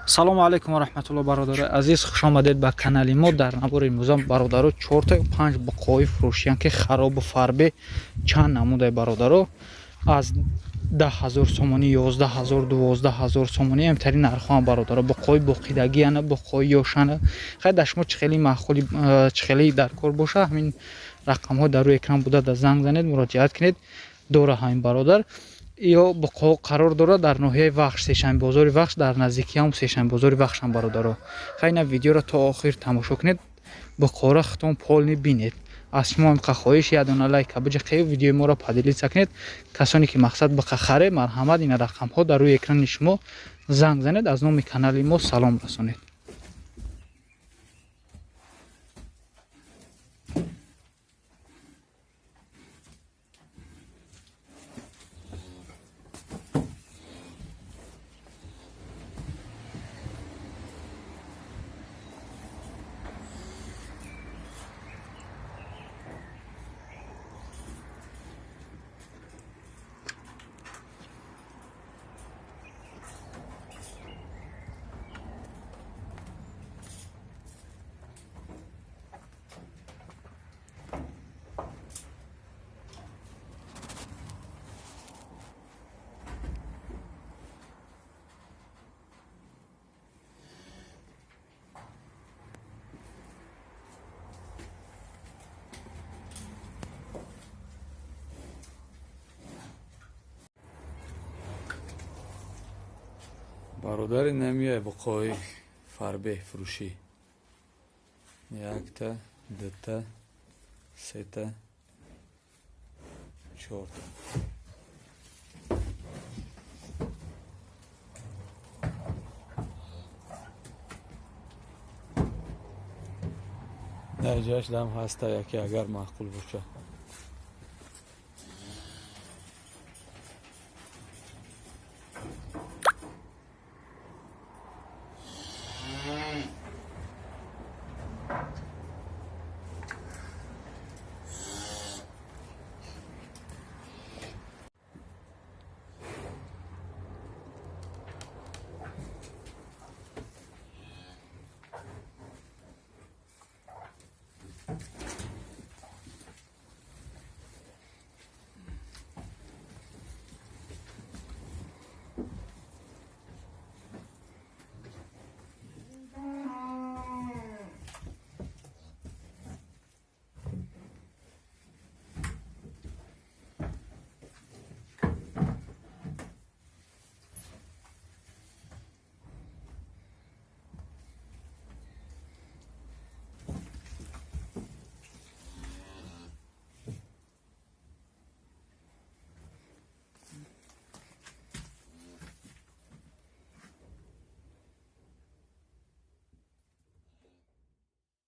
Салому алайкум ва раҳматулло, бародарои азиз, хушомадед ба канали мо. Дар навори имрӯза, бародаро, чорта панҷ буқои фурӯшиян, ки харобу фарбе чанд намудай, бародаро, аз 10 000 сомонӣ, 11 000, 12 000 сомонӣ амтари нархҳоам, бародаро. Буқои боқидагиана, буқои ёшана. Хай, дар шумо чӣ хеле маъқули, чӣ хеле дар кор боша, ҳамин рақамҳо дар рӯи экран буда, да занг занед, муроҷиат кунед. Дора ҳамин бародар ё буқо қарор дорад дар ноҳияи Вахш, сешанбозори Вахш, дар наздикии ҳам сешанбозори Вахшам, бародаро. Хай, ина видеоро то охир тамошо кунед, буқора худтон полный бинед. Аз шумо ҳам хоҳиш, як дона лайка биҷақед, видеои моро поделиться кунед. Касоне ки мақсад буқа харе, марҳамат, ина рақамҳо дар рӯи экрани шумо, занг занед, аз номи канали мо салом расонед. Бародари, намеяй буқои фарбеҳ фурӯшӣ: якта, дута, сета, чорта. Дар ҷояш дам ҳаста яке, агар маъқул боша.